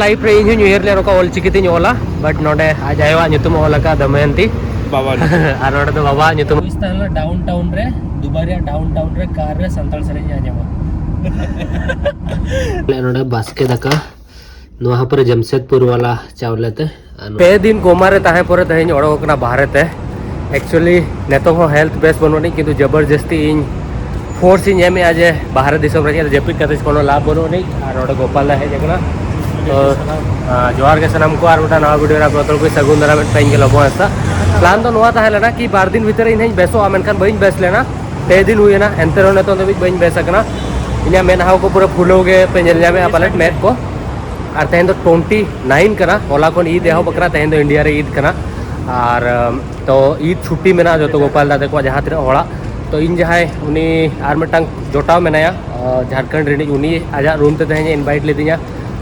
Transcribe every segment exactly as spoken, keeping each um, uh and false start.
Life ᱨᱮ ᱤᱧ ᱦᱚᱸᱧ ᱩᱭᱦᱟᱹᱨ ᱞᱮᱫ ᱱᱚᱝᱠᱟ ᱚᱞ ᱪᱤᱠᱤ ᱛᱮᱧ ᱚᱞᱟ, ᱵᱟᱴ ᱱᱚᱰᱮ ᱟᱡ ᱟᱭᱳᱣᱟᱜ ᱧᱩᱛᱩᱢ ᱚᱞ ᱟᱠᱟᱫ ᱫᱚᱢᱚᱭᱚᱱᱛᱤ᱾ ᱵᱟᱵᱟ ᱧᱩᱛᱩᱢ᱾ ᱟᱨ ᱱᱚᱰᱮ ᱫᱚ ᱵᱟᱵᱟᱣᱟᱜ ᱧᱩᱛᱩᱢ᱾ ᱛᱟᱦᱮᱸ ᱞᱮᱱᱟ ᱰᱟᱣᱩᱱ ᱴᱟᱣᱩᱱ ᱨᱮ, ᱫᱩᱵᱟᱭ ᱨᱮᱭᱟᱜ ᱰᱟᱣᱩᱱ ᱴᱟᱣᱩᱱ ᱨᱮ ᱠᱟᱨ ᱨᱮ ᱥᱟᱱᱛᱟᱲ ᱥᱮᱨᱮᱧ ᱤᱧ ᱟᱸᱡᱚᱢᱟ᱾ ᱟᱞᱮ ᱱᱚᱰᱮ ᱵᱟᱥᱠᱮ ᱫᱟᱠᱟ, ᱱᱚᱣᱟ ᱦᱚᱸ ᱯᱩᱨᱟᱹ ᱡᱟᱢᱥᱮᱫᱽᱯᱩᱨ ᱣᱟᱞᱟ ᱪᱟᱣᱞᱮ ᱛᱮ᱾ ᱟᱨ ᱱᱚᱣᱟ ᱯᱮ ᱫᱤᱱ ᱠᱳᱢᱟ ᱨᱮ ᱛᱟᱦᱮᱸ ᱯᱚᱨᱮ ᱛᱮᱦᱮᱧ ᱚᱰᱚᱠ ᱟᱠᱟᱱᱟ ᱵᱟᱦᱨᱮ ᱛᱮ᱾ ᱮᱠᱪᱩᱭᱮᱞᱤ ᱱᱤᱛᱚᱝ ᱦᱚᱸ ᱦᱮᱞᱛᱷ ᱵᱮᱥ ᱵᱟᱹᱱᱩᱜ ᱟᱹᱱᱤᱡ, ᱠᱤᱱᱛᱩ ᱡᱚᱵᱚᱨᱡᱚᱥᱛᱤ ᱤᱧ ᱯᱷᱳᱨᱥ ᱤᱧ ᱮᱢᱮᱜᱼᱟ ᱡᱮ ᱵᱟᱦᱨᱮ ᱫᱤᱥᱚᱢ ᱨᱮ ᱪᱮᱫ ᱡᱟᱹᱯᱤᱫ ᱠᱟᱛᱮ ᱠᱳᱱᱳ ᱞᱟᱵᱷ ᱵᱟᱹᱱᱩᱜ ᱟᱹᱱᱤᱡ᱾ ᱟᱨ ᱱᱚᱰᱮ ᱜᱳᱯᱟᱞ ᱫᱟ ᱦᱮᱡ ᱟᱠᱟᱱᱟ᱾ ᱛᱚ, ᱟᱸ, ᱡᱚᱦᱟᱨ ᱜᱮ ᱥᱟᱱᱟᱢ ᱠᱚ, ᱟᱨ ᱢᱤᱫᱴᱟᱝ ᱱᱟᱣᱟ ᱵᱷᱤᱰᱤᱭᱳ ᱨᱮ ᱟᱯᱮ ᱡᱚᱛᱚ ᱠᱚ ᱥᱟᱹᱜᱩᱱ ᱫᱟᱨᱟᱢᱮᱫ ᱯᱮ ᱤᱧ ᱜᱮ ᱞᱚᱵᱚ ᱦᱟᱸᱥᱫᱟ᱾ ᱯᱞᱟᱱ ᱫᱚ ᱱᱚᱣᱟ ᱛᱟᱦᱮᱸ ᱞᱮᱱᱟ ᱠᱤ ᱵᱟᱨ ᱫᱤᱱ ᱵᱷᱤᱛᱨᱤ ᱤᱧ ᱦᱚᱸᱧ ᱵᱮᱥᱚᱜᱼᱟ, ᱢᱮᱱᱠᱷᱟᱱ ᱵᱟᱹᱧ ᱵᱮᱥ ᱞᱮᱱᱟ᱾ ᱯᱮ ᱫᱤᱱ ᱦᱩᱭᱮᱱᱟ, ᱮᱱᱛᱮ ᱨᱮᱦᱚᱸ ᱱᱤᱛᱚᱝ ᱫᱷᱟᱹᱵᱤᱡ ᱵᱟᱹᱧ ᱵᱮᱥ ᱟᱠᱟᱱᱟ᱾ ᱤᱧᱟᱹᱜ ᱢᱮᱫᱦᱟ ᱠᱚ ᱯᱩᱨᱟᱹ ᱯᱷᱩᱞᱟᱹᱣ ᱜᱮ ᱯᱮ ᱧᱮᱞ ᱧᱟᱢᱮᱫᱼᱟ ᱯᱟᱞᱮᱫ, ᱢᱮᱫ ᱠᱚ᱾ ᱟᱨ ᱛᱮᱦᱮᱧ ᱫᱚ ᱴᱩᱭᱮᱱᱴᱤ ᱱᱟᱭᱤᱱ ᱠᱟᱱᱟ, ᱦᱚᱞᱟ ᱠᱷᱚᱱ ᱤᱫ ᱮᱦᱚᱵ ᱟᱠᱟᱱᱟ, ᱛᱮᱦᱮᱧ ᱫᱚ ᱤᱱᱰᱤᱭᱟ ᱨᱮ ᱤᱫ ᱠᱟᱱᱟ᱾ ᱟᱨ, ᱟᱢ, ᱛᱚ ᱤᱫ ᱪᱷᱩᱴᱤ ᱢᱮᱱᱟᱜᱼᱟ ᱡᱚᱛᱚ ᱜᱳᱯᱟᱞ ᱫᱟ ᱛᱟᱠᱚᱣᱟᱜ ᱡᱟᱦᱟᱸ ᱛᱤᱱᱟᱹᱜ ᱦᱚᱲᱟᱜ᱾ ᱛᱚ ᱤᱧ ᱡᱟᱦᱟᱸᱭ ᱩᱱᱤ ᱟᱨ ᱢᱤᱫᱴᱟᱝ ᱡᱚᱴᱟᱣ ᱢᱮᱱᱟᱭᱟ, ᱟᱸ, ᱡᱷᱟᱲᱠᱷᱚᱸᱰ ᱨᱤᱱᱤᱡ, ᱩᱱᱤ ᱟᱡᱟᱜ ᱨᱩᱢ ᱛᱮ ᱛᱮᱦᱮᱧ ᱮ ᱤᱱᱵᱷᱟᱭᱤᱴ ᱞᱤᱫᱤᱧᱟ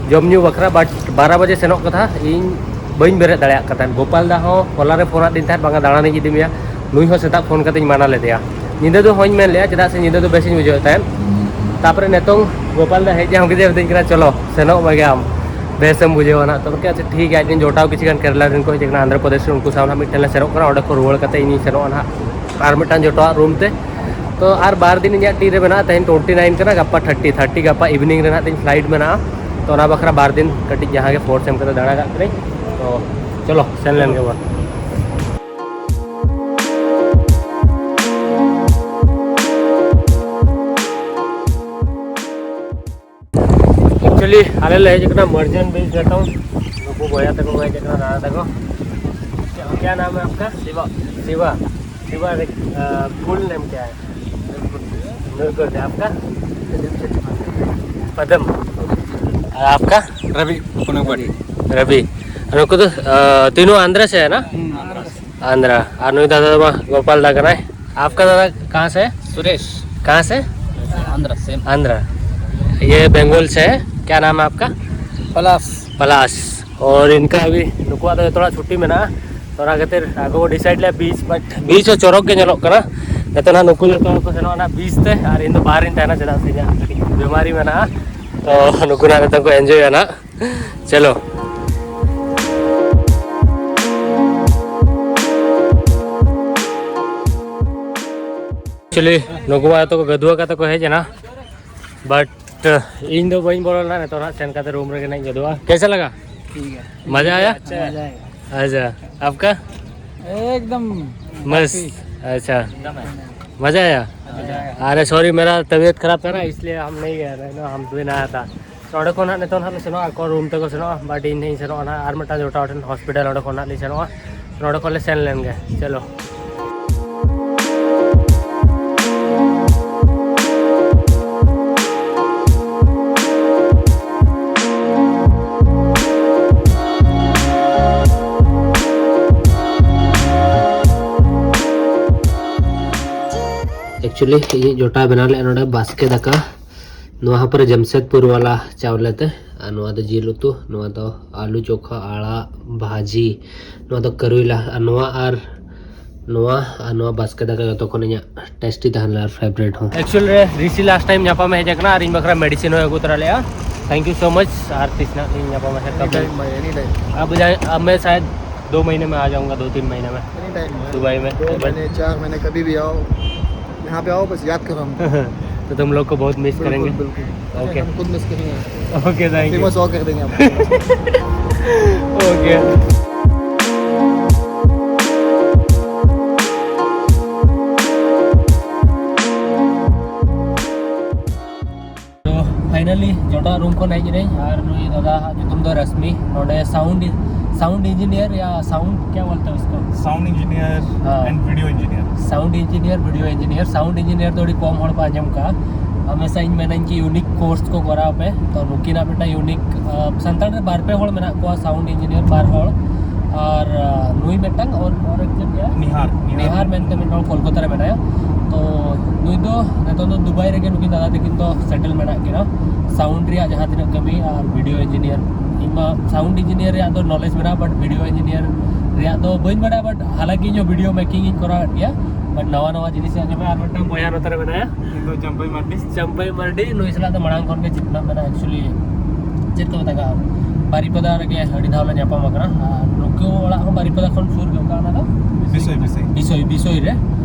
ᱡᱚᱢ ᱧᱩ ᱵᱟᱠᱷᱨᱟ, ᱵᱟᱴ ᱵᱟᱨᱚ ᱵᱟᱡᱮ ᱥᱮᱱᱚᱜ ᱠᱟᱛᱷᱟ, ᱤᱧ ᱵᱟᱹᱧ ᱵᱮᱨᱮᱫ ᱫᱟᱲᱮᱭᱟᱜ ᱠᱟᱱ ᱛᱟᱦᱮᱸᱫ᱾ ᱜᱳᱯᱟᱞ ᱫᱟ ᱦᱚᱸ ᱦᱚᱞᱟ ᱨᱮ ᱯᱷᱳᱱ ᱟᱫᱤᱧ ᱛᱟᱦᱮᱸᱫ, ᱵᱟᱝᱟ ᱫᱟᱬᱟᱱᱤᱧ ᱤᱫᱤ ᱢᱮᱭᱟ, ᱱᱩᱭ ᱦᱚᱸ ᱥᱮᱛᱟᱜ ᱯᱷᱳᱱ ᱠᱟᱛᱮᱧ ᱢᱟᱱᱟ ᱞᱮᱫᱮᱭᱟ᱾ ᱧᱤᱫᱟᱹ ᱫᱚ ᱦᱚᱸᱧ ᱢᱮᱱ ᱞᱮᱫᱼᱟ, ᱪᱮᱫᱟᱜ ᱥᱮ ᱧᱤᱫᱟᱹ ᱫᱚ ᱵᱮᱥᱤᱧ ᱵᱩᱡᱷᱟᱹᱣᱮᱫ ᱛᱟᱦᱮᱸᱫ᱾ ᱛᱟᱨᱯᱚᱨᱮ ᱱᱤᱛᱚᱝ ᱜᱳᱯᱟᱞ ᱫᱟ ᱦᱮᱡ ᱧᱟᱢ ᱠᱮᱫᱮᱭᱟ, ᱢᱮᱛᱟᱹᱧ ᱠᱟᱱᱟ, "ᱪᱚᱞᱚ, ᱥᱮᱱᱚᱜ ᱢᱮᱜᱮ ᱟᱢ, ᱵᱮᱥᱮᱢ ᱵᱩᱡᱷᱟᱹᱣᱟ ᱱᱟᱜ᱾" ᱛᱚ ᱢᱮᱱ ᱠᱮᱫᱟ, "ᱟᱪᱪᱷᱟ, ᱴᱷᱤᱠ ᱜᱮᱭᱟ, ᱟᱡ ᱨᱮᱱ ᱡᱚᱴᱟᱣ ᱠᱤᱪᱷᱩ ᱜᱟᱱ ᱠᱮᱨᱟᱞᱟ ᱨᱮᱱ ᱠᱚ ᱦᱮᱡ ᱟᱠᱟᱱᱟ, ᱟᱱᱫᱷᱨᱚ ᱯᱨᱚᱫᱮᱥ ᱨᱮ, ᱩᱱᱠᱩ ᱥᱟᱶ ᱱᱟᱜ ᱢᱤᱫᱴᱮᱱ ᱞᱮ ᱥᱮᱱᱚᱜ ᱠᱟᱱᱟ, ᱚᱸᱰᱮ ᱠᱷᱚᱱ ᱨᱩᱣᱟᱹᱲ ᱠᱟᱛᱮ ᱤᱧᱤᱧ ᱥᱮᱱᱚᱜᱼᱟ ᱱᱟᱜ ᱟᱨ ᱢᱤᱫᱴᱟᱝ ᱡᱚᱴᱟᱣᱟᱜ ᱨᱩᱢ ᱛᱮ᱾" ᱛᱚ ᱟᱨ ᱵᱟᱨ ᱫᱤᱱ ᱤᱧᱟᱹᱜ ᱴᱤ ᱨᱮ ᱢᱮᱱᱟᱜᱼᱟ, ᱛᱮᱦᱮᱧ ᱴᱩᱭᱮᱱᱴᱤ ᱱᱟᱭᱤᱱ ᱠᱟᱱᱟ, ᱜᱟᱯᱟ ᱛᱷᱟᱨᱴᱤ, ᱛᱷᱟᱨᱴᱤ ᱜᱟᱯᱟ ᱤᱵᱷᱤᱱᱤᱝ ᱨᱮ ᱱᱟᱜ ᱛᱤᱧ ᱯᱷᱞᱟᱭᱤᱴ ᱢᱮᱱᱟᱜᱼᱟ᱾ ᱛᱚ ᱚᱱᱟ ᱵᱟᱠᱷᱨᱟ ᱵᱟᱨ ᱫᱤᱱ ᱠᱟᱹᱴᱤᱡ ᱡᱟᱦᱟᱸ ᱜᱮ ᱯᱷᱳᱨᱥ ᱮᱢ ᱠᱟᱛᱮ ᱫᱟᱬᱟ ᱠᱟᱜ ᱠᱟᱹᱱᱟᱹᱧ᱾ ᱛᱚ ᱪᱚᱞᱚ, ᱥᱮᱱ ᱞᱮᱱ ᱜᱮᱵᱚᱱ᱾ ᱮᱠᱪᱩᱭᱮᱞᱤ ᱟᱞᱮ ᱞᱮ ᱦᱮᱡ ᱟᱠᱟᱱᱟ ᱢᱟᱨᱡᱟᱱ ᱵᱤᱪ ᱱᱤᱛᱚᱝ᱾ ᱱᱩᱠᱩ ᱵᱚᱭᱦᱟ ᱛᱟᱠᱚ ᱠᱚ ᱦᱮᱡ ᱟᱠᱟᱱᱟ, ᱫᱟᱫᱟ ᱛᱟᱠᱚ᱾ क्या, क्या नाम है आपका? शिवा। शिवा, अ, फुल नेम क्या है? नूरगुल है। आपका? पदम। और आपका? रवि पुनगवाड़ी। रवि। ᱱᱩᱠᱩ ᱫᱚ, ᱟᱸ, ᱛᱤᱱᱩ ᱟᱱᱫᱷᱨᱟ ᱥᱮ ᱦᱮ ᱱᱟ? ᱦᱩᱸ, ᱟᱱᱫᱷᱨᱟ ᱥᱮ᱾ ᱟᱱᱫᱷᱨᱟ᱾ ᱟᱨ ᱱᱩᱭ ᱫᱟᱫᱟ ᱫᱚ ᱢᱟ ᱜᱳᱯᱟᱞ ᱫᱟ ᱠᱟᱱᱟᱭ᱾ आपका दादा कहाँ से है? सुरेश। कहाँ से? आंध्रा से। आंध्रा। ये बंगाल से है। क्या नाम है आपका? पलाश। पलाश। और इनका अभी ᱱᱩᱠᱩᱣᱟᱜ ᱫᱚ ᱡᱚᱛᱚ ᱦᱚᱲᱟᱜ ᱪᱷᱩᱴᱤ ᱢᱮᱱᱟᱜᱼᱟ᱾ ᱛᱚ ᱚᱱᱟ ᱠᱷᱟᱹᱛᱤᱨ ᱟᱠᱚ ᱠᱚ ᱰᱤᱥᱟᱭᱤᱰ ᱞᱮᱫᱼᱟ ᱵᱤᱪ, ᱵᱟᱴ ᱵᱤᱪ ᱦᱚᱸ ᱪᱚᱨᱚᱠ ᱜᱮ ᱧᱮᱞᱚᱜ ᱠᱟᱱᱟ᱾ ᱡᱚᱛᱚ ᱱᱟᱜ ᱱᱩᱠᱩ ᱡᱚᱛᱚ ᱦᱚᱲ ᱠᱚ ᱥᱮᱱᱚᱜᱼᱟ ᱱᱟᱜ ᱵᱤᱪ ᱛᱮ, ᱟᱨ ᱤᱧ ᱫᱚ ᱵᱟᱦᱨᱮᱧ ᱛᱟᱦᱮᱱᱟ, ᱪᱮᱫᱟᱜ ᱥᱮ ᱤᱧᱟᱹᱜ ᱠᱟᱹᱴᱤᱡ ᱵᱤᱢᱟᱨᱤ ᱢᱮᱱᱟᱜᱼᱟ᱾ ᱛᱚ ᱱᱩᱠᱩ ᱱᱟᱜ ᱱᱤᱛᱚᱝ ᱠᱚ ᱮᱱᱡᱚᱭᱟ ᱱᱟᱜ᱾ ᱪᱚᱞᱚ᱾ ᱮᱠᱪᱩᱭᱮᱞᱤ ᱱᱩᱠᱩ ᱢᱟ ᱡᱚᱛᱚ ᱠᱚ ᱜᱟᱹᱫᱩᱣᱟᱹ ᱠᱟᱛᱮ ᱠᱚ ᱦᱮᱡ ᱮᱱᱟ, but ᱤᱧ ᱫᱚ ᱵᱟᱹᱧ ᱵᱚᱞᱚ ᱞᱮᱱᱟ᱾ ᱱᱤᱛᱚᱜ ᱦᱟᱸᱜ ᱥᱮᱱ ᱠᱟᱛᱮ ᱨᱩᱢ ᱨᱮᱜᱮ ᱱᱟᱜ ᱤᱧ ᱜᱟᱹᱫᱩᱜᱼᱟ᱾ कैसा लगा? ठीक है। मज़ा आया? अच्छा है। अच्छा, आपका? एकदम मस्त। अच्छा, मज़ा आया? अरे सॉरी, मेरा तबीयत खराब था ना, इसलिए हम नहीं गए थे ना, हम भी ना आया था। ᱱᱚᱰᱮ ᱠᱷᱚᱱ ᱦᱟᱸᱜ ᱱᱤᱛᱚᱜ ᱦᱟᱸᱜ ᱞᱮ ᱥᱮᱱᱚᱜᱼᱟ, ᱟᱠᱚ ᱨᱩᱢ ᱛᱮᱠᱚ ᱥᱮᱱᱚᱜᱼᱟ, but ᱤᱧ ᱦᱟᱸᱜ ᱤᱧ ᱥᱮᱱᱚᱜᱼᱟ ᱱᱟᱜ ᱟᱨ ᱢᱤᱫᱴᱟᱝ ᱡᱚᱴᱟᱣ ᱴᱷᱮᱱ ᱦᱚᱥᱯᱤᱴᱟᱞ, ᱚᱸᱰᱮ ᱠᱷᱚᱱ ᱦᱟᱸᱜ ᱞᱤᱧ ᱥᱮᱱᱚᱜᱼᱟ᱾ ᱱᱚᱰᱮ ᱠᱷᱚᱱ ᱞᱮ ᱥᱮᱱ ᱞᱮᱱ ᱜᱮ, ᱪᱚᱞᱚ᱾ ᱮᱠᱪᱩᱭᱮᱞᱤ ᱤᱧᱤᱡ ᱡᱚᱴᱟᱣ ᱵᱮᱱᱟᱣ ᱞᱮᱫᱼᱟ ᱱᱚᱰᱮ ᱵᱟᱥᱠᱮ ᱫᱟᱠᱟ, ᱱᱚᱣᱟ ᱦᱚᱸ ᱯᱩᱨᱟᱹ ᱡᱟᱢᱥᱮᱫᱽᱯᱩᱨ ᱣᱟᱞᱟ ᱪᱟᱣᱞᱮ ᱛᱮ᱾ ᱟᱨ ᱱᱚᱣᱟ ᱫᱚ ᱡᱤᱞ ᱩᱛᱩ, ᱱᱚᱣᱟ ᱫᱚ ᱟᱹᱞᱩ ᱪᱳᱠᱷᱟ, ᱟᱲᱟᱜ ᱵᱷᱟᱹᱡᱤ, ᱱᱚᱣᱟ ᱫᱚ ᱠᱟᱨᱩᱭᱞᱟ, ᱟᱨ ᱱᱚᱣᱟ ᱟᱨ ᱱᱚᱣᱟ ᱟᱨ ᱱᱚᱣᱟ ᱵᱟᱥᱠᱮ ᱫᱟᱠᱟ ᱡᱚᱛᱚ ᱠᱷᱚᱱ ᱤᱧᱟᱹᱜ ᱴᱮᱥᱴᱤ ᱛᱟᱦᱮᱸ ᱞᱮᱱᱟ ᱟᱨ ᱯᱷᱮᱵᱟᱨᱤᱴ ᱦᱚᱸ᱾ ᱮᱠᱪᱩᱭᱮᱞ ᱨᱮ ᱨᱤᱥᱤ ᱞᱟᱥᱴ ᱴᱟᱭᱤᱢ ᱧᱟᱯᱟᱢ ᱦᱮᱡ ᱟᱠᱟᱱᱟ ᱟᱨ ᱤᱧ ᱵᱟᱠᱷᱨᱟ ᱢᱮᱰᱤᱥᱤᱱ ᱦᱚᱸᱭ ᱟᱹᱜᱩ ᱛᱚᱨᱟ ᱞᱮᱜᱼᱟ᱾ Thank you so much, ᱟᱨ ᱛᱤᱥ ᱱᱟᱜ ᱞᱤᱧ ᱧᱟᱯᱟᱢᱟ ᱥᱮ ᱠᱟᱵ? Anytime bhai, anytime. अब जाए, अब मैं शायद दो महीने में आ जाऊंगा, दो तीन महीने में। Anytime bhai. दुबई में। दो महीने, चार महीने, कभी भी आओ, यहाँ पे आओ, बस याद करो हमको। तो तुम लोग को बहुत मिस करेंगे। बिल्कुल, बिल्कुल। ओके। हम खुद मिस करेंगे। Okay, thank you. फेमस और कर देंगे आपको। ओके। तो फाइनली ᱡᱚᱴᱟᱣᱟᱜ ᱨᱩᱢ ᱠᱷᱚᱱ ᱦᱮᱡ ᱮᱱᱟᱹᱧ ᱟᱨ ᱱᱩᱭ ᱫᱟᱫᱟ ᱦᱟᱜ ᱧᱩᱛᱩᱢ ᱫᱚ ᱨᱟᱥᱢᱤ, ᱱᱚᱰᱮ ᱥᱟᱣᱩᱱᱰ, ᱥᱟᱣᱩᱱᱰ ᱤᱧᱡᱤᱱᱤᱭᱟᱨ ᱭᱟ ᱥᱟᱣᱩᱱᱰ ᱠᱭᱟ ᱵᱚᱞᱛᱮ ᱩᱥᱠᱚ? Sound engineer ᱦᱮᱸ᱾ And video engineer. Sound engineer, video engineer. Sound engineer ᱫᱚ ᱟᱹᱰᱤ ᱠᱚᱢ ᱦᱚᱲ ᱠᱚ ᱟᱸᱡᱚᱢ ᱠᱟᱜᱼᱟ᱾ ᱦᱟᱢᱮᱥᱟ ᱤᱧ ᱢᱮᱱᱟᱹᱧ ᱠᱤ ᱤᱭᱩᱱᱤᱠ ᱠᱳᱨᱥ ᱠᱚ ᱠᱚᱨᱟᱣ ᱯᱮ, ᱛᱚ ᱱᱩᱠᱤᱱᱟᱜ ᱢᱤᱫᱴᱟᱝ ᱤᱭᱩᱱᱤᱠ, ᱥᱟᱱᱛᱟᱲ ᱨᱮ ᱵᱟᱨ ᱯᱮ ᱦᱚᱲ ᱢᱮᱱᱟᱜ ᱠᱚᱣᱟ ᱥᱟᱣᱩᱱᱰ ᱤᱧᱡᱤᱱᱤᱭᱟᱨ, ᱵᱟᱨ ᱦᱚᱲ, ᱟᱨ ᱱᱩᱭ ᱢᱤᱫᱴᱟᱝ ᱚᱨ ᱚᱨ ᱮᱠ ᱡᱚᱱ ᱜᱮᱭᱟ? ᱱᱤᱦᱟᱨ, ᱱᱤᱦᱟᱨ᱾ ᱱᱤᱦᱟᱨ ᱢᱮᱱᱛᱮ ᱢᱤᱫ ᱦᱚᱲ ᱠᱳᱞᱠᱟᱛᱟ ᱨᱮ ᱢᱮᱱᱟᱭᱟ᱾ ᱛᱚ ᱱᱩᱭ ᱫᱚ ᱱᱤᱛᱚᱝ ᱫᱚ ᱫᱩᱵᱟᱭ ᱨᱮᱜᱮ ᱱᱩᱠᱤᱱ ᱫᱟᱫᱟ ᱛᱟᱹᱠᱤᱱ ᱫᱚ ᱥᱮᱴᱮᱞ ᱢᱮᱱᱟᱜ ᱠᱤᱱᱟ᱾ ᱥᱟᱣᱩᱱᱰ ᱨᱮᱭᱟᱜ ᱡᱟᱦᱟᱸ ᱛᱤᱱᱟᱹᱜ ᱠᱟᱹᱢᱤ ᱟᱨ ᱵᱷᱤᱰᱤᱭᱳ ᱤᱧᱡᱤᱱᱤᱭᱟᱨ, ᱤᱧ ᱢᱟ ᱥᱟᱣᱩᱱᱰ ᱤᱧᱡᱤᱱᱤᱭᱟᱨ ᱨᱮᱭᱟᱜ ᱫᱚ ᱱᱚᱞᱮᱡᱽ ᱢᱮᱱᱟᱜᱼᱟ, but ᱵᱷᱤᱰᱤᱭᱳ ᱤᱧᱡᱤᱱᱤᱭᱟᱨ ᱨᱮᱭᱟᱜ ᱫᱚ ᱵᱟᱹᱧ ᱵᱟᱲᱟᱭᱟ, but ᱦᱟᱞᱟᱝᱠᱤ ᱤᱧ ᱦᱚᱸ ᱵᱷᱤᱰᱤᱭᱳ ᱢᱮᱠᱤᱝ ᱤᱧ ᱠᱚᱨᱟᱣᱮᱫ ᱜᱮᱭᱟ, but ᱱᱟᱣᱟ ᱱᱟᱣᱟ ᱡᱤᱱᱤᱥ ᱤᱧ ᱟᱸᱡᱚᱢᱟ᱾ ᱟᱨ ᱢᱤᱫᱴᱟᱝ ᱵᱚᱭᱦᱟ ᱱᱚᱛᱮ ᱨᱮ ᱢᱮᱱᱟᱭᱟ, ᱤᱧ ᱫᱚ ᱪᱟᱢᱯᱟᱭ ᱢᱟᱨᱰᱤ᱾ ᱪᱟᱢᱯᱟᱭ ᱢᱟᱨᱰᱤ, ᱱᱩᱭ ᱥᱟᱞᱟᱜ ᱫᱚ ᱢᱟᱲᱟᱝ ᱠᱷᱚᱱ ᱜᱮ ᱪᱤᱯᱱᱟᱜ ᱢᱮᱱᱟᱜᱼᱟ, actually ᱪᱮᱫ ᱠᱚ ᱢᱮᱛᱟᱜᱼᱟ, ᱵᱟᱨᱤᱯᱟᱫᱟ ᱨᱮᱜᱮ ᱟᱹᱰᱤ ᱫᱷᱟᱣ ᱞᱮ ᱧᱟᱯᱟᱢ ᱟᱠᱟᱱᱟ᱾ ᱟᱨ ᱱᱩᱠᱩ ᱚᱲᱟᱜ ᱦᱚᱸ ᱵᱟᱨᱤᱯᱟᱫᱟ ᱠᱷᱚᱱ ᱥᱩᱨ ᱜᱮ, ᱚᱠᱟ ᱚᱱᱟ ᱫᱚ? ᱵᱤᱥᱚᱭ, ᱵᱤᱥᱚᱭ᱾ ᱵᱤᱥᱚᱭ, ᱵᱤᱥᱚᱭ ᱨᱮ᱾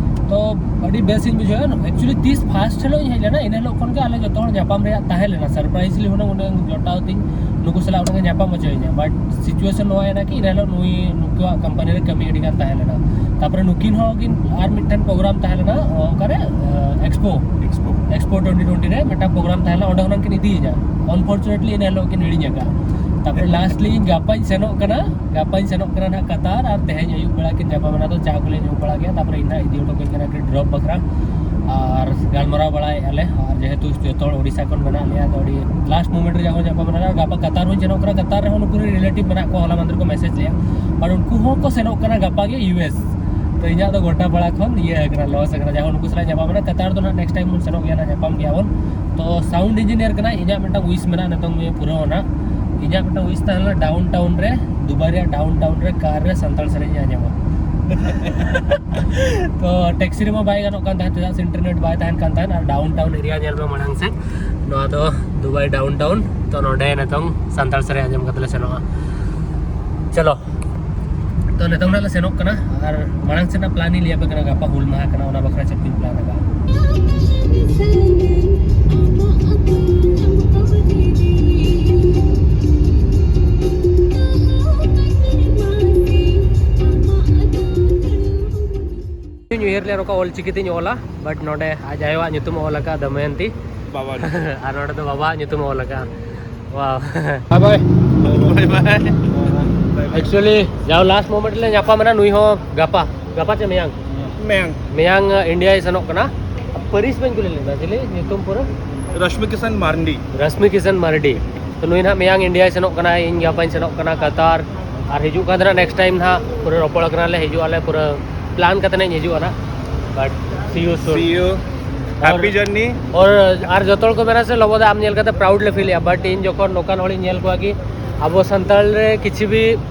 ᱛᱚ ᱟᱹᱰᱤ ᱵᱮᱥ ᱤᱧ ᱵᱩᱡᱷᱟᱹᱣᱟ᱾ Actually ᱛᱤᱥ first ᱦᱤᱞᱳᱜ ᱤᱧ ᱦᱮᱡ ᱞᱮᱱᱟ, ᱤᱱᱟᱹ ᱦᱤᱞᱳᱜ ᱠᱷᱚᱱ ᱜᱮ ᱟᱞᱮ ᱡᱚᱛᱚ ᱦᱚᱲ ᱧᱟᱯᱟᱢ ᱨᱮᱭᱟᱜ ᱛᱟᱦᱮᱸ ᱞᱮᱱᱟ᱾ Surprisingly ᱦᱩᱱᱟᱹᱝ ᱩᱱᱟᱹᱝ ᱡᱚᱴᱟᱣ ᱛᱤᱧ ᱱᱩᱠᱩ ᱥᱟᱞᱟᱜ ᱦᱩᱱᱟᱹᱝ ᱧᱟᱯᱟᱢ ᱦᱚᱪᱚᱭᱤᱧᱟ, but situation ᱱᱚᱣᱟ ᱮᱱᱟ ᱠᱤ ᱤᱱᱟᱹ ᱦᱤᱞᱳᱜ ᱱᱩᱭ ᱱᱩᱠᱩᱣᱟᱜ ᱠᱳᱢᱯᱟᱱᱤ ᱨᱮ ᱠᱟᱹᱢᱤ ᱟᱹᱰᱤ ᱜᱟᱱ ᱛᱟᱦᱮᱸ ᱞᱮᱱᱟ᱾ ᱛᱟᱨᱯᱚᱨᱮ ᱱᱩᱠᱤᱱ ᱦᱚᱸ ᱠᱤᱱ ᱟᱨ ᱢᱤᱫᱴᱮᱱ ᱯᱨᱳᱜᱨᱟᱢ ᱛᱟᱦᱮᱸ ᱞᱮᱱᱟ, ᱚᱠᱟᱨᱮ? ᱮᱠᱥᱯᱳ᱾ ᱮᱠᱥᱯᱳ ᱴᱩᱭᱮᱱᱴᱤ ᱴᱩᱭᱮᱱᱴᱤ ᱨᱮ ᱢᱤᱫᱴᱟᱝ ᱯᱨᱳᱜᱨᱟᱢ ᱛᱟᱦᱮᱸ ᱞᱮᱱᱟ, ᱚᱸᱰᱮ ᱦᱩᱱᱟᱹᱝ ᱠᱤᱱ ᱤᱫᱤᱭᱤᱧᱟ᱾ Unfortunately ᱤᱱᱟᱹ ᱦᱤᱞᱳᱜ ᱠᱤᱱ ᱦᱤᱲᱤᱧ ᱟᱠᱟᱫᱼᱟ᱾ ᱛᱟᱨᱯᱚᱨᱮ lastly ᱤᱧ ᱜᱟᱯᱟᱧ ᱥᱮᱱᱚᱜ ᱠᱟᱱᱟ, ᱜᱟᱯᱟᱧ ᱥᱮᱱᱚᱜ ᱠᱟᱱᱟ ᱱᱟᱦᱟᱜ ᱠᱟᱛᱟᱨ, ᱟᱨ ᱛᱮᱦᱮᱧ ᱟᱹᱭᱩᱵ ᱵᱮᱲᱟ ᱠᱤᱱ ᱧᱟᱯᱟᱢ ᱮᱱᱟ, ᱛᱚ ᱪᱟ ᱠᱚᱞᱮ ᱧᱩ ᱵᱟᱲᱟ ᱠᱮᱫᱟ᱾ ᱛᱟᱨᱯᱚᱨᱮ ᱤᱧ ᱱᱟᱦᱟᱜ ᱤᱫᱤ ᱦᱚᱴᱚ ᱠᱟᱹᱧ ᱠᱟᱱᱟ ᱠᱤᱱ ᱰᱨᱚᱯ ᱵᱟᱠᱷᱨᱟ᱾ ᱟᱨ ᱜᱟᱞᱢᱟᱨᱟᱣ ᱵᱟᱲᱟᱭᱮᱫᱼᱟ ᱞᱮ, ᱟᱨ ᱡᱮᱦᱮᱛᱩ ᱡᱚᱛᱚ ᱦᱚᱲ ᱳᱰᱤᱥᱟ ᱠᱷᱚᱱ ᱢᱮᱱᱟᱜ ᱞᱮᱭᱟ, ᱛᱚ ᱟᱹᱰᱤ last moment ᱨᱮ ᱡᱟᱦᱟᱸ ᱧᱟᱯᱟᱢ ᱮᱱᱟ᱾ ᱜᱟᱯᱟ ᱠᱟᱛᱟᱨ ᱦᱚᱸᱧ ᱥᱮᱱᱚᱜ ᱠᱟᱱᱟ, ᱠᱟᱛᱟᱨ ᱨᱮᱦᱚᱸ ᱱᱩᱠᱩ ᱨᱮᱱ ᱨᱤᱞᱮᱴᱤᱵᱷ ᱢᱮᱱᱟᱜ ᱠᱚᱣᱟ, ᱦᱚᱞᱟ ᱢᱟᱫᱷᱮᱨ ᱠᱚ ᱢᱮᱥᱮᱡᱽ ᱞᱮᱫᱼᱟ, but ᱩᱱᱠᱩ ᱦᱚᱸᱠᱚ ᱥᱮᱱᱚᱜ ᱠᱟᱱᱟ ᱜᱟᱯᱟ ᱜᱮ ᱤᱭᱩ ᱮᱥ᱾ ᱛᱚ ᱤᱧᱟᱹᱜ ᱫᱚ ᱜᱚᱴᱟ ᱯᱟᱲᱟ ᱠᱷᱚᱱ ᱤᱭᱟᱹ ᱟᱠᱟᱱᱟ, ᱞᱚᱥ ᱟᱠᱟᱱᱟ᱾ ᱡᱟᱦᱟᱸ ᱱᱩᱠᱩ ᱥᱟᱞᱟᱜ ᱧᱟᱯᱟᱢ ᱮᱱᱟ, ᱠᱟᱛᱟᱨ ᱫᱚ ᱱᱟᱦᱟᱜ next time ᱵᱚᱱ ᱥᱮᱱᱚᱜ ᱜᱮᱭᱟ ᱱᱟᱦᱟᱜ, ᱧᱟᱯᱟᱢ ᱜᱮᱭᱟ ᱵᱚᱱ᱾ ᱛᱚ sound engineer ᱠᱟᱱᱟᱭ, ᱤᱧᱟᱹᱜ ᱢᱤᱫᱴᱟᱝ wish ᱢᱮᱱᱟᱜᱼᱟ, ᱱᱤᱛᱚᱝ ᱱᱤᱭᱟᱹ ᱯᱩᱨᱟᱹᱣ ᱱᱟᱦᱟᱜ᱾ ᱤᱧᱟᱹᱜ ᱢᱤᱫᱴᱟᱝ wish ᱛᱟᱦᱮᱸ ᱞᱮᱱᱟ, downtown ᱨᱮ, ᱫᱩᱵᱟᱭ ᱨᱮᱭᱟᱜ downtown ᱨᱮ ᱠᱟᱨ ᱨᱮ ᱥᱟᱱᱛᱟᱲ ᱥᱮᱨᱮᱧ ᱤᱧ ᱟᱸᱡᱚᱢᱟ᱾ ᱛᱚ ᱴᱮᱠᱥᱤ ᱨᱮᱢᱟ ᱵᱟᱭ ᱜᱟᱱᱚᱜ ᱠᱟᱱ ᱛᱟᱦᱮᱸᱫ, ᱪᱮᱫᱟᱜ ᱥᱮ internet ᱵᱟᱭ ᱛᱟᱦᱮᱱ ᱠᱟᱱ ᱛᱟᱦᱮᱸᱫ᱾ ᱟᱨ downtown area ᱧᱮᱞ ᱢᱮ ᱢᱟᱲᱟᱝ ᱥᱮᱫ, ᱱᱚᱣᱟ ᱫᱚ ᱫᱩᱵᱟᱭ downtown᱾ ᱛᱚ ᱱᱚᱰᱮ ᱱᱤᱛᱚᱝ ᱥᱟᱱᱛᱟᱲ ᱥᱮᱨᱮᱧ ᱟᱸᱡᱚᱢ ᱠᱟᱛᱮ ᱞᱮ ᱥᱮᱱᱚᱜᱼᱟ᱾ ᱪᱚᱞᱚ, ᱛᱚ ᱱᱤᱛᱚᱝ ᱱᱟᱜ ᱞᱮ ᱥᱮᱱᱚᱜ ᱠᱟᱱᱟ, ᱟᱨ ᱢᱟᱲᱟᱝ ᱥᱮᱱᱟᱜ plan ᱤᱧ ᱞᱟᱹᱭ ᱟᱯᱮ ᱠᱟᱱᱟ, ᱜᱟᱯᱟ ᱦᱩᱞ ᱢᱟᱦᱟ ᱠᱟᱱᱟ, ᱚᱱᱟ ᱵᱟᱠᱷᱨᱟ ᱪᱮᱫ ᱠᱚᱧ plan ᱟᱠᱟᱫᱼᱟ᱾ ᱤᱧ ᱩᱭᱦᱟᱹᱨ ᱞᱮᱫ ᱱᱚᱝᱠᱟ ᱚᱞ ᱪᱤᱠᱤ ᱛᱤᱧ ᱚᱞᱟ, but ᱱᱚᱰᱮ ᱟᱡ ᱟᱭᱳᱣᱟᱜ ᱧᱩᱛᱩᱢ ᱚᱞ ᱟᱠᱟᱫ, ᱫᱚᱢᱚᱭᱚᱱᱛᱤ᱾ ᱵᱟᱵᱟ᱾ ᱟᱨ ᱱᱚᱰᱮ ᱫᱚ ᱵᱟᱵᱟᱣᱟᱜ ᱧᱩᱛᱩᱢ ᱚᱞ ᱟᱠᱟᱫ᱾ Wow. Bye bye. Bye bye. Actually ᱡᱟᱣ last moment ᱞᱮ ᱧᱟᱯᱟᱢ ᱮᱱᱟ, ᱱᱩᱭ ᱦᱚᱸ ᱜᱟᱯᱟ, ᱜᱟᱯᱟ ᱪᱮ ᱢᱮᱭᱟᱝ? ᱢᱮᱭᱟᱝ᱾ ᱢᱮᱭᱟᱝ ᱤᱱᱰᱤᱭᱟᱭ ᱥᱮᱱᱚᱜ ᱠᱟᱱᱟ᱾ ᱯᱟᱹᱨᱤᱥ ᱵᱟᱹᱧ ᱠᱩᱞᱤ ᱞᱮᱫᱟ, ᱪᱤᱞᱤ ᱧᱩᱛᱩᱢ ᱯᱩᱨᱟᱹ? ᱨᱚᱥᱢᱤ ᱠᱤᱥᱟᱱ ᱢᱟᱨᱰᱤ᱾ ᱨᱚᱥᱢᱤ ᱠᱤᱥᱟᱱ ᱢᱟᱨᱰᱤ᱾ ᱛᱚ ᱱᱩᱭ ᱱᱟᱦᱟᱜ ᱢᱮᱭᱟᱝ ᱤᱱᱰᱤᱭᱟᱭ ᱥᱮᱱᱚᱜ ᱠᱟᱱᱟ, ᱤᱧ ᱜᱟᱯᱟᱧ ᱥᱮᱱᱚᱜ ᱠᱟᱱᱟ ᱠᱟᱛᱟᱨ᱾ ᱟᱨ ᱦᱤᱡᱩᱜ ᱠᱟᱱ ᱛᱟᱦᱮᱱᱟ next time ᱱᱟᱦᱟᱜ, ᱯᱩᱨᱟᱹ ᱨᱚᱯᱚᱲ ᱠᱟᱱᱟ ᱞᱮ, ᱦᱤᱡᱩᱜ ᱟᱞᱮ, ᱯᱩᱨᱟᱹ plan ᱠᱟᱛᱮ ᱱᱟᱜ ᱤᱧ ᱦᱤᱡᱩᱜᱼᱟ ᱱᱟᱦᱟᱜ᱾ But see you soon. See you. Happy journey. ᱟᱨ ᱟᱨ ᱡᱚᱛᱚ ᱦᱚᱲ ᱠᱚ ᱢᱮᱱᱟ ᱥᱮ ᱞᱚᱵᱚ ᱫᱟ ᱟᱢ ᱧᱮᱞ ᱠᱟᱛᱮ proud ᱞᱮ feel ᱮᱜᱼᱟ, but ᱤᱧ ᱡᱚᱠᱷᱚᱱ ᱱᱚᱝᱠᱟᱱ ᱦᱚᱲᱤᱧ ᱧᱮᱞ ᱠᱚᱣᱟ ᱠᱤ ᱟᱵᱚ ᱥᱟᱱᱛᱟᱲ ᱨᱮ ᱠᱤᱪᱷᱩ ᱵᱤ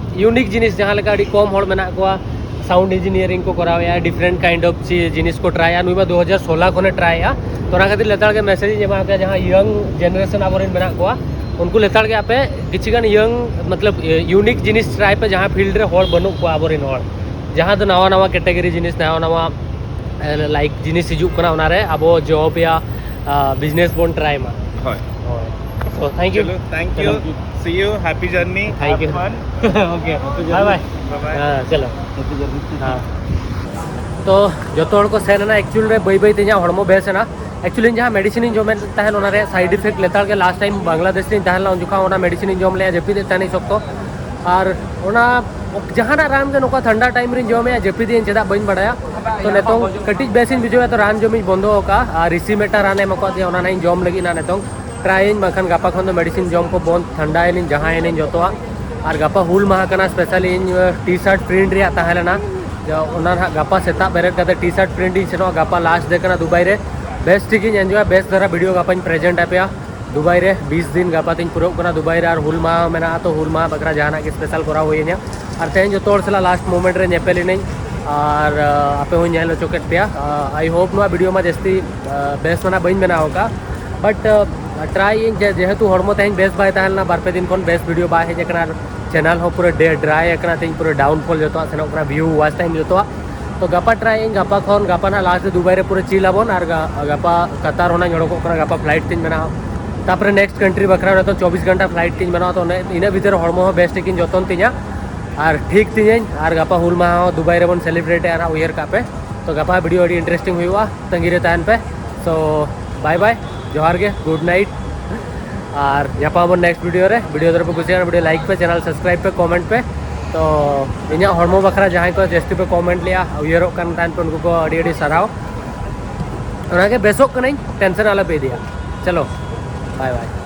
unique ᱡᱤᱱᱤᱥ, ᱡᱟᱦᱟᱸ ᱞᱮᱠᱟ ᱟᱹᱰᱤ ᱠᱚᱢ ᱦᱚᱲ ᱢᱮᱱᱟᱜ ᱠᱚᱣᱟ sound engineering ᱠᱚ ᱠᱚᱨᱟᱣᱮᱜᱼᱟ, different kind of ᱪᱤ-, ᱡᱤᱱᱤᱥ ᱠᱚ ᱴᱨᱟᱭᱟ, ᱱᱩᱭ ᱢᱟ ᱫᱩ ᱦᱟᱡᱟᱨ ᱥᱳᱞᱟ ᱠᱷᱚᱱᱮ ᱴᱨᱟᱭᱮᱜᱼᱟ᱾ ᱛᱚ ᱚᱱᱟ ᱠᱷᱟᱹᱛᱤᱨ ᱞᱮᱛᱟᱲ ᱜᱮ message ᱤᱧ ᱮᱢᱟ ᱠᱚᱣᱟ, ᱡᱟᱦᱟᱸ young generation ᱟᱵᱚᱨᱮᱱ ᱢᱮᱱᱟᱜ ᱠᱚᱣᱟ, ᱩᱱᱠᱩ ᱞᱮᱛᱟᱲ ᱜᱮ ᱟᱯᱮ ᱠᱤᱪᱷᱩ ᱜᱟᱱ ᱤᱭᱟᱹᱝ ᱢᱚᱛᱞᱚᱵ ᱤᱭᱩᱱᱤᱠ ᱡᱤᱱᱤᱥ ᱴᱨᱟᱭ ᱯᱮ, ᱡᱟᱦᱟᱸ ᱯᱷᱤᱞᱰ ᱨᱮ ᱦᱚᱲ ᱵᱟᱹᱱᱩᱜ ᱠᱚᱣᱟ ᱟᱵᱚᱨᱮᱱ ᱦᱚᱲ, ᱡᱟᱦᱟᱸ ᱫᱚ ᱱᱟᱣᱟ ᱱᱟᱣᱟ ᱠᱮᱴᱟᱜᱚᱨᱤ ᱡᱤᱱᱤᱥ, ᱱᱟᱣᱟ ᱱᱟᱣᱟ ᱞᱟᱭᱤᱠ ᱡᱤᱱᱤᱥ ᱦᱤᱡᱩᱜ ᱠᱟᱱᱟ, ᱚᱱᱟᱨᱮ ᱟᱵᱚ ᱡᱚᱵ ᱭᱟ ᱵᱤᱡᱽᱱᱮᱥ ᱵᱚᱱ ᱴᱨᱟᱭ ᱢᱟ᱾ ᱦᱳᱭ᱾ ᱦᱳᱭ᱾ So thank you. ᱪᱚᱞᱚ, thank you. Thank you. See you. Happy journey. Thank you. Have fun. Okay. Bye bye. Bye bye. ᱦᱮᱸ, ᱪᱚᱞᱚ᱾ ᱦᱮᱸ᱾ ᱛᱚ ᱡᱚᱛᱚ ᱦᱚᱲ ᱠᱚ ᱥᱮᱱ ᱮᱱᱟ, ᱮᱠᱪᱩᱭᱮᱞ ᱨᱮ ᱵᱟᱹᱭ ᱵᱟᱹᱭ ᱛᱮ ᱤᱧᱟᱹᱜ ᱦᱚᱲᱢᱚ ᱵᱮᱥ ᱮᱱᱟ᱾ ᱮᱠᱪᱩᱭᱮᱞᱤ ᱤᱧ ᱡᱟᱦᱟᱸ ᱢᱮᱰᱤᱥᱤᱱ ᱤᱧ ᱡᱚᱢᱮᱫ ᱛᱟᱦᱮᱸᱱ, ᱚᱱᱟ ᱨᱮᱭᱟᱜ ᱥᱟᱭᱤᱰ ᱤᱯᱷᱮᱠᱴ ᱞᱮᱛᱟᱲ ᱜᱮ, ᱞᱟᱥᱴ ᱴᱟᱭᱤᱢ ᱵᱟᱝᱞᱟᱫᱮᱥ ᱨᱤᱧ ᱛᱟᱦᱮᱸ ᱞᱮᱱᱟ, ᱩᱱ ᱡᱚᱠᱷᱟᱜ ᱚᱱᱟ ᱢᱮᱰᱤᱥᱤᱱ ᱤᱧ ᱡᱚᱢ ᱞᱮᱜᱼᱟ, ᱡᱟᱹᱯᱤᱫᱮᱫ ᱛᱟᱦᱮᱱᱤᱧ ᱥᱚᱠᱛᱚ᱾ ᱟᱨ ᱚᱱᱟ ᱡᱟᱦᱟᱱᱟᱜ ᱨᱟᱱ ᱜᱮ ᱱᱚᱝᱠᱟ ᱴᱷᱟᱱᱰᱟ ᱴᱟᱭᱤᱢ ᱨᱤᱧ ᱡᱚᱢᱮᱜᱼᱟ, ᱡᱟᱹᱯᱤᱫᱮᱜᱼᱟᱹᱧ ᱪᱮᱫᱟᱜ ᱵᱟᱹᱧ ᱵᱟᱲᱟᱭᱟ᱾ ᱛᱚ ᱱᱤᱛᱚᱝ ᱠᱟᱹᱴᱤᱡ ᱵᱮᱥ ᱤᱧ ᱵᱩᱡᱷᱟᱹᱣᱮᱫ ᱛᱮ ᱨᱟᱱ ᱡᱚᱢᱤᱧ ᱵᱚᱱᱫᱚ ᱟᱠᱟᱫᱼᱟ᱾ ᱟᱨ ᱨᱤᱥᱤ ᱢᱤᱫᱴᱟᱝ ᱨᱟᱱᱮ ᱮᱢ ᱟᱠᱟᱫᱤᱧᱟ, ᱚᱱᱟ ᱱᱟᱜ ᱤᱧ ᱡᱚᱢ ᱞᱟᱹᱜᱤᱫ ᱱᱟᱜ ᱱᱤᱛᱚᱝ᱾ ᱴᱨᱟᱭᱟᱹᱧ, ᱵᱟᱝᱠᱷᱟᱱ ᱜᱟᱯᱟ ᱠᱷᱚᱱ ᱫᱚ ᱢᱮᱰᱤᱥᱤᱱ ᱡᱚᱢ ᱠᱚ ᱵᱚᱱᱫ, ᱴᱷᱟᱱᱰᱟᱭᱮᱱᱟᱹᱧ, ᱡᱟᱦᱟᱸᱭᱮᱱᱟᱹᱧ ᱡᱚᱛᱚᱣᱟᱜ᱾ ᱟᱨ ᱜᱟᱯᱟ ᱦᱩᱞ ᱢᱟᱦᱟ ᱠᱟᱱᱟ, ᱥᱯᱮᱥᱟᱞᱤ ᱤᱧ ᱴᱤ ᱥᱟᱨᱴ ᱯᱨᱤᱱᱴ ᱨᱮᱭᱟᱜ ᱛᱟᱦᱮᱸ ᱞᱮᱱᱟ, ᱡᱮ ᱚᱱᱟ ᱱᱟᱦᱟᱜ ᱜᱟᱯᱟ ᱥᱮᱛᱟᱜ ᱵᱮᱨᱮᱫ ᱠᱟᱛᱮ ᱴᱤ ᱥᱟᱨᱴ ᱯᱨᱤᱱᱴ ᱤᱧ ᱥᱮᱱᱚᱜᱼᱟ᱾ ᱜᱟᱯᱟ ᱞᱟᱥᱴ ᱰᱮ ᱠᱟᱱᱟ ᱫᱩᱵᱟᱭ ᱨᱮ, ᱵᱮᱥ ᱴᱷᱤᱠ ᱤᱧ ᱮᱱᱡᱚᱭᱟ, ᱵᱮᱥ ᱫᱷᱟᱨᱟ ᱵᱷᱤᱰᱤᱭᱳ ᱜᱟᱯᱟᱧ ᱯᱨᱮᱡᱮᱱᱴ ᱟᱯᱮᱭᱟ᱾ ᱫᱩᱵᱟᱭ ᱨᱮ ᱵᱤᱥ ᱫᱤᱱ ᱜᱟᱯᱟ ᱛᱤᱧ ᱯᱩᱨᱟᱹᱜ ᱠᱟᱱᱟ ᱫᱩᱵᱟᱭ ᱨᱮ, ᱟᱨ ᱦᱩᱞ ᱢᱟᱦᱟ ᱢᱮᱱᱟᱜᱼᱟ, ᱛᱚ ᱦᱩᱞ ᱢᱟᱦᱟ ᱵᱟᱠᱷᱨᱟ ᱡᱟᱦᱟᱱᱟᱜ ᱜᱮ ᱥᱯᱮᱥᱟᱞ ᱠᱚᱨᱟᱣ ᱦᱩᱭ ᱤᱧᱟ᱾ ᱟᱨ ᱛᱮᱦᱮᱧ ᱡᱚᱛᱚ ᱦᱚᱲ ᱥᱟᱞᱟᱜ ᱞᱟᱥᱴ ᱢᱳᱢᱮᱱᱴ ᱨᱮ ᱧᱮᱯᱮᱞ ᱤᱱᱟᱹᱧ, ᱟᱨ ᱟᱯᱮ ᱦᱚᱸᱧ ᱧᱮᱞ ᱦᱚᱪᱚ ᱠᱮᱫ ᱯᱮᱭᱟ᱾ ᱟᱭ ᱦᱳᱯ ᱱᱚᱣᱟ ᱵᱷᱤᱰᱤᱭᱳ ᱢᱟ ᱡᱟᱹᱥᱛᱤ ᱵᱮᱥ ᱢᱟᱱᱟ ᱵᱟᱹᱧ ᱵᱮᱱᱟᱣ ᱟᱠᱟᱫ, ᱵᱟᱴ ᱴᱨᱟᱭ ᱤᱧ ᱡᱮ, ᱡᱮᱦᱮᱛᱩ ᱦᱚᱲᱢᱚ ᱛᱮᱦᱮᱧ ᱵᱮᱥ ᱵᱟᱭ ᱛᱟᱦᱮᱸ ᱞᱮᱱᱟ, ᱵᱟᱨ ᱯᱮ ᱫᱤᱱ ᱠᱷᱚᱱ ᱵᱮᱥ ᱵᱷᱤᱰᱤᱭᱳ ᱵᱟᱭ ᱦᱮᱡ ᱟᱠᱟᱱᱟ, ᱟᱨ ᱪᱮᱱᱮᱞ ᱦᱚᱸ ᱯᱩᱨᱟᱹ ᱰᱮ ᱰᱨᱟᱭ ᱟᱠᱟᱱᱟ, ᱛᱮᱦᱮᱧ ᱯᱩᱨᱟᱹ ᱰᱟᱣᱩᱱᱯᱷᱚᱞ ᱡᱚᱛᱚᱣᱟᱜ ᱥᱮᱱᱚᱜ ᱠᱟᱱᱟ, ᱵᱷᱤᱭᱩ ᱣᱟᱪ ᱴᱟᱭᱤᱢ ᱡᱚᱛᱚᱣᱟᱜ᱾ ᱛᱚ ᱜᱟᱯᱟ ᱴᱨᱟᱭ ᱤᱧ, ᱜᱟᱯᱟ ᱠᱷᱚᱱ, ᱜᱟᱯᱟ ᱱᱟᱜ ᱞᱟᱥᱴ ᱫᱩᱵᱟᱭ ᱨᱮ ᱯᱩᱨᱟᱹ ᱪᱤᱞ ᱟᱵᱚᱱ, ᱟᱨ ᱜᱟ-, ᱜᱟᱯᱟ ᱠᱟᱛᱟᱨ ᱦᱚᱸ ᱱᱟᱜ ᱤᱧ ᱚᱰᱚᱠᱚᱜ ᱠᱟᱱᱟ, ᱜᱟᱯᱟ ᱯᱷᱞᱟᱭᱤᱴ ᱛᱤᱧ ᱢᱮᱱᱟᱜᱼᱟ᱾ ᱛᱟᱯᱚᱨᱮ ᱱᱮᱠᱥᱴ ᱠᱟᱱᱴᱨᱤ ᱵᱟᱠᱷᱨᱟ ᱨᱮᱫᱚ ᱪᱚᱵᱵᱤᱥ ᱜᱷᱚᱱᱴᱟ ᱯᱷᱞᱟᱭᱤᱴ ᱛᱤᱧ ᱢᱮᱱᱟᱜᱼᱟ, ᱛᱚ ᱚᱱᱮ ᱤᱱᱟᱹ ᱵᱷᱤᱛᱤᱨ ᱨᱮ ᱦᱚᱲᱢᱚ ᱦᱚᱸ ᱵᱮᱥ ᱴᱷᱤᱠ ᱤᱧ ᱡᱚᱛᱚᱱ ᱛᱤᱧᱟ ᱟᱨ ᱴᱷᱤᱠ ᱛᱤᱧᱟᱹᱧ, ᱟᱨ ᱜᱟᱯᱟ ᱦᱩᱞ ᱢᱟᱦᱟ ᱦᱚᱸ ᱫᱩᱵᱟᱭ ᱨᱮᱵᱚᱱ ᱥᱮᱞᱤᱵᱨᱮᱴ ᱮᱜᱼᱟ ᱱᱟᱜ, ᱩᱭᱦᱟᱹᱨ ᱠᱟᱜ ᱯᱮ᱾ ᱛᱚ ᱜᱟᱯᱟ ᱵᱷᱤᱰᱤᱭᱳ ᱟᱹᱰᱤ ᱤᱱᱴᱟᱨᱮᱥᱴᱤᱝ ᱦᱩᱭᱩᱜᱼᱟ, ᱛᱟᱺᱜᱤ ᱨᱮ ᱛᱟᱦᱮᱱ ᱯᱮ᱾ ᱛᱚ ᱵᱟᱭ ᱵᱟᱭ, ᱡᱚᱦᱟᱨ ᱜᱮ, ᱜᱩᱰ ᱱᱟᱭᱤᱴ, ᱟᱨ ᱧᱟᱯᱟᱢ ᱟᱵᱚᱱ ᱱᱮᱠᱥᱴ ᱵᱷᱤᱰᱤᱭᱳ ᱨᱮ᱾ ᱵᱷᱤᱰᱤᱭᱳ ᱡᱩᱫᱤ ᱯᱮ ᱠᱩᱥᱤᱭᱟᱜᱼᱟ, ᱵᱷᱤᱰᱤᱭᱳ ᱞᱟᱭᱤᱠ ᱯᱮ, ᱪᱮᱱᱮᱞ ᱥᱟᱵᱥᱠᱨᱟᱭᱤᱵ ᱯᱮ, ᱠᱚᱢᱮᱱᱴ ᱯᱮ᱾ ᱛᱚ ᱤᱧᱟᱹᱜ ᱦᱚᱲᱢᱚ ᱵᱟᱠᱷᱨᱟ ᱡᱟᱦᱟᱸᱭ ᱠᱚ ᱡᱟᱹᱥᱛᱤ ᱯᱮ ᱠᱚᱢᱮᱱᱴ ᱞᱮᱜᱼᱟ, ᱩᱭᱦᱟᱹᱨᱚᱜ ᱠᱟᱱ ᱛᱟᱦᱮᱱ ᱯᱮ, ᱩᱱᱠᱩ ᱠᱚ ᱟᱹᱰᱤ ᱟᱹᱰᱤ ᱥᱟᱨᱦᱟᱣ᱾ ᱚᱱᱟᱜᱮ, ᱵᱮᱥᱚᱜ ᱠᱟᱹᱱᱟᱹᱧ, ᱴᱮᱱᱥᱮᱱ ᱟᱞᱚ ᱯᱮ ᱤᱫᱤᱭᱟ᱾ ᱪᱚᱞᱚ, ᱵᱟᱭ ᱵᱟᱭ᱾